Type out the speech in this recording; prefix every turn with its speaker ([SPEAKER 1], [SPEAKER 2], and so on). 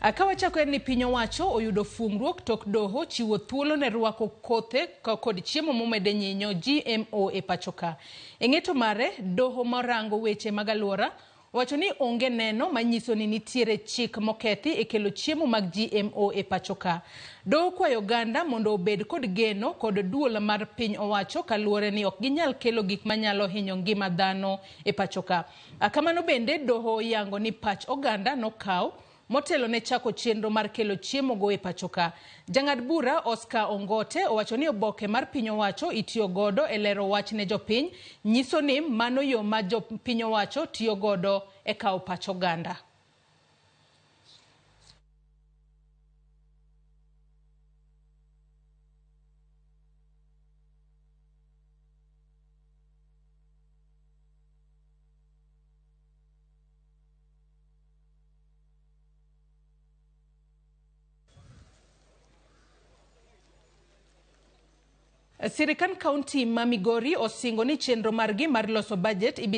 [SPEAKER 1] Ka wachako en ni piny owacho oyudo fungruok tok doho chiwo thuolo ne rwako kothe kod chiemo momede nyinyo GMO e pachoka. E ng'eto mare, doho morango weche mag aluora owacho ni onge neno manyiso ni nitiere chik mokethi e kelo chiemo mag GMO e pachoka. Doho kwayo oganda mondo obed kod geno kod duol mar piny owacho kaluwore ni ok ginyal kelo gik manyalo hinyo ngima dhano e pachoka. Kamano bende doho oyango ni pach oganda nokaw motelo ne chako chenro mar kelo chiemo go e pachoka. Jang'ad bura Oscar Ongote owacho ni oboke mar piny owacho itiyo godo e lero wach ne jopiny nyiso ni mano yo ma jopiny owacho tiyo godo e kawo pach oganda. Sirikand kaunti ma Migori osingo ni chenro margi mar loso budget ibi